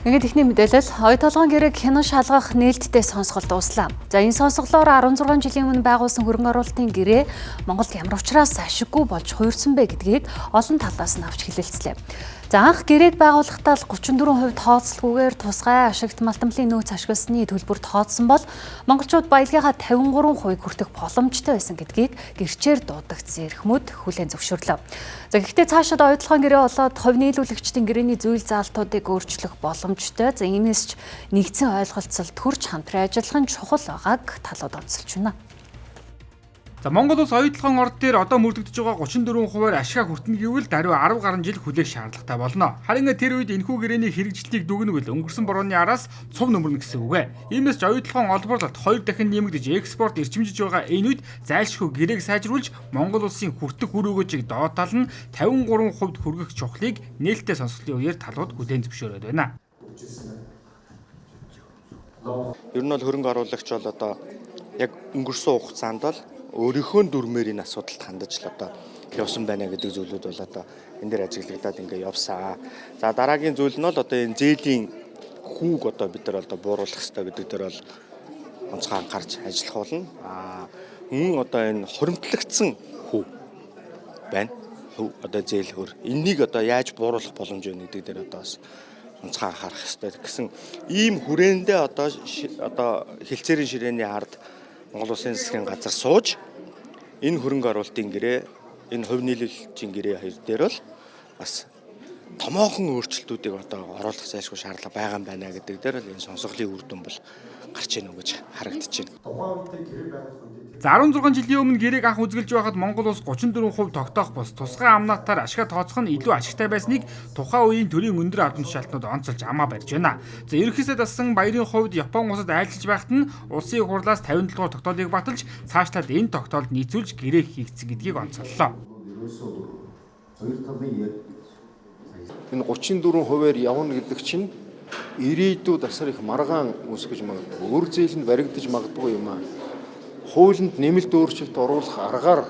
Ингээд эхний мэдээлэл: Оюу толгойн гэрээг хянан шалгах нээлттэй сонсгол дууслаа. За, энэ сонсголоор 16 жилийн өмнө байгуулсан хөрөнгө оруулалтын гэрээ Монголд ямар учраас ашиггүй болж хувирсан бэ гэдгийг олон талаас нь авч хэлэлцлээ. За, анх гэрээг байгуулахдаа л 34% тооцолгүйгээр тусгай ашигт малтамлын нөөц ашигласны төлбөр тооцсон бол монголчууд баялагынхаа 53% хүртэх боломжтой байсан гэдгийг гэрчээр дуудагдсан эрхмүүд хүлээн зөвшөөрлөө. За, гэхдээ цаашид оюу толгойн гэрээ болоод хувь нийлүүлэгчдийн гэрээний зүйл заалтуудыг өөрчлөх боломжтой. За, иймээс ч нэгдсэн ойлголцолд хүрч хамтран ажиллах нь чухал байгааг талууд онцолж байна. За, Монгол улс оюу толгойн орд дээр одоо мөрдөгдөж байгаа 34%-аар ашгаа хүртэнэ гэвэл даруй 10 гаруй жил хүлээх шаардлагатай болно. Харин тэр үед энэхүү гэрээний хэрэгжлийг дүгнэвэл өнгөрсөн борооны араас цув нөмөрнө гэсэн үг ээ. Иймээс ч оюу толгойн олборлолт хоёр дахин нэмэгдэж, экспорт эрчимжиж байгаа энэ үед зайлшгүй гэрээг сайжруулж, Монгол улсын хүртэх үр өгөөжийг доод тал нь 53% хүргэх чухлыг нээлттэй сонсголын үеэр талууд хүлээн зөвшөөрөөд байна. Ер нь бол хөрөнгө оруулагч бол одоо яг өнгөрсөн хугацаанд бол өөрийнхөө дүрмээр энэ асуудалд хандаж л одоо явсан байна гэдэг зүйлүүд бол одоо энэ дээр ажиглагдаад ингээ явсан. За, дараагийн зүйл нь бол одоо энэ зээлийн хүүг одоо бид нар одоо бууруулах хэрэгтэй гэдэг дээр бол онцгой анхаарч ажиллах болно. Аа, мөн одоо энэ хуримтлагдсан хүү байна. Хүү одоо зээл хөр. Энийг одоо яаж бууруулах боломж байна гэдэг дээр одоо бас онцгой анхаарах хэрэгтэй гэсэн ийм хүрээндээ одоо хэлцээрийн ширээний ард Монгол Улсын засгийн газар сууж энэ хөрөнгө оруулалтын гэрээ, энэ хувь нийлүүлэгчийн гэрээ хоёр дээр бол бас томоохон өөрчлөлтүүдийг одоо оруулах зайлшгүй шаардлага байгаа юм байна гэдэг дээр л энэ сонсголын үр дүн бол гарч ийн үү гэж харагдаж байна. За, 16 жилийн өмнө гэрээг анх үзэгэлж байхад Монгол улс 34% тогтоох бус тусгай амнаатаар ашгаа тооцох нь илүү ашигтай байсныг тухайн үеийн төрийн өндөр албан тушаалтнууд онцолж амаа барьж байна. За, ерөнхий сайд дассан Баярын хувьд Япон улсад айлчилж байхад нь улсын их хурлаас 57 дугаар тогтоолыг баталж, цаашлаад энэ тогтоолд нийцүүлж гэрээ хийгдсэн гэдгийг онцоллоо. Энэ 34%-аар явна гэдэг чинь ирээдүйд асар их маргаан үүсгэж магадгүй. Өөр зээл нь баригдаж магадгүй юм аа. Хуулинд нэмэлт өөрчлөлт оруулах аргаар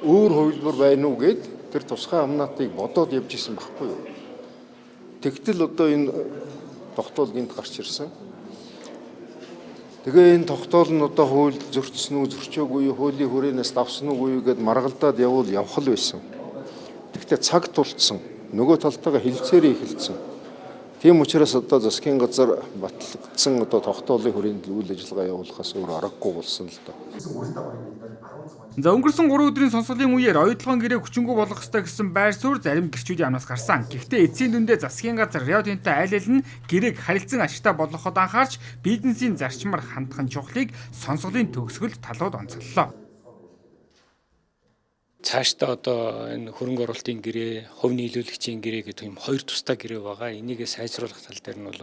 өөр хувилбар байна уу гээд тэр тусгай амнаатыг бодоод явж исэн байхгүй юу. Тэгтэл одоо энэ тогтоол гэнэт гарч ирсэн. Тэгээ энэ тогтоол нь одоо хууль зөрчсөн үү, зөрчөөгүй юу, хуулийн хүрээнээс давсан уугүй юу гээд маргалдаад явуул явах л байсан. Тэгтээ цаг тулцсан. Нөгөө талтайгаа хэлцээрээ эхэлсэн. Тийм учраас одоо засгийн газар батлагдсан одоо тогтоолын хүрээнд үйл ажиллагаа явуулахаас өөр аргагүй болсон л доо. За, өнгөрсөн 3 өдрийн сонсголын үеэр оюу толгойн гэрээ хүчингүй болгох ёстой гэсэн байр суурь зарим гэрчүүдийн амнаас гарсан. Гэхдээ эцсийн дүндээ засгийн газар, Рио Тинто аль аль нь гэрээг харилцан ашигтай болгоход анхаарч бизнесийн зарчмаар хандах нь чухлыг сонсголын төгсгөлд талууд онцоллоо. Цаашдаа одоо энэ хөрөнгө оруулалтын гэрээ, хувь нийлүүлэгчийн гэрээ гэдэг юм хоёр тусдаа гэрээ байгаа. Энийгээ сайжруулах тал дээр нь бол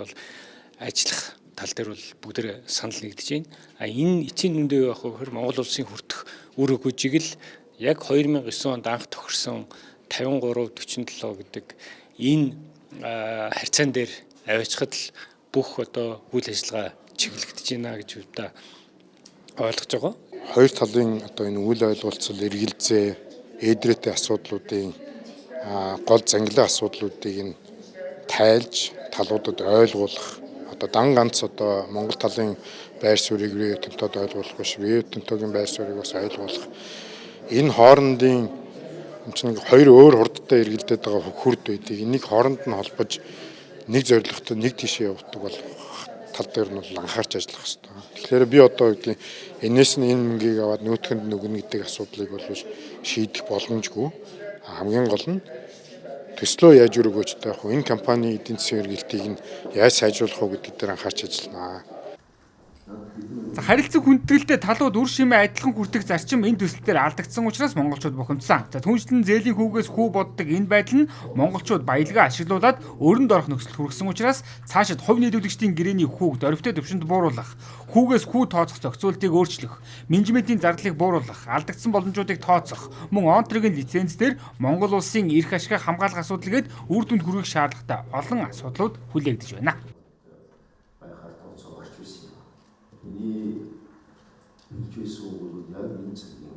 ажиллах тал дээр бол бүгдээ санал нэгдэж байна. А энэ эцсийн дүндээ явах гэхээр Монгол улсын хүртэх үр өгөөжийг л яг 2009 онд анх тохирсон 53 47 гэдэг энэ харьцаан дээр аваачхад л бүх одоо үйл ажиллагаа чиглэгдэж байна гэж үедээ ойлгож байгаа. Хоёр талын одоо энэ үл ойлголцол, эргэлзээ, ээдрээтэй асуудлуудын гол зангилаа асуудлуудыг нь тайлж, талуудад ойлгуулах, одоо дан ганц одоо Монгол талын байр суурийг Рио Тинтод ойлгуулах биш, Рио Тинтогийн байр суурийг бас ойлгуулах. Энэ хоорондын юм чинь хоёр өөр хурдтай эргэлдээд байгаа хурд байдаг. Энийг хооронд нь холбож, нэг зорилготой нэг тийшээ явуулдаг бол тал дээр нь бол анхаарч ажиллах хэрэгтэй. Тэгэхээр би одоо гэдэг энээс нь энэ мөнгийг аваад нүүтгэнд нөгнө гэдэг асуудлыг бол шийдэх боломжгүй. Хамгийн гол нь төслөө яаж үр өгөөжтэй авах вэ? Энэ компани эдийн засгийн эргэлтийг нь яаж сайжруулах вэ гэдэг дээр анхаарч ажиллана. За, харилцан хүндэтгэлтэй талууд үр шимээ адилхан хүртэх зарчим энэ төсөл дээр алдагдсан учраас монголчууд бухимдсан. За, түүнчлэн зээлийн хүүгээс хүү боддог энэ байдал нь монголчууд баялгаа ашиглуулад өрөнд орох нөхцөлд хүргэсэн учраас цаашид хувь нийлүүлэгчдийн гэрээний хүүг дорвитой түвшинд бууруулах, хүүгээс хүү тооцох зохицуултыг өөрчлөх, менежментийн зардлыг бууруулах, алдагдсан боломжуудыг тооцох, мөн Онтрогийн лиценз дээр Монгол улсын эрх ашгаа хамгаалах асуудал гээд үр дүнд хүргэх шаардлагатай олон асуудлууд хүлээгдэж байна. Миний хэлж байсан үг бол яг энэ цагийн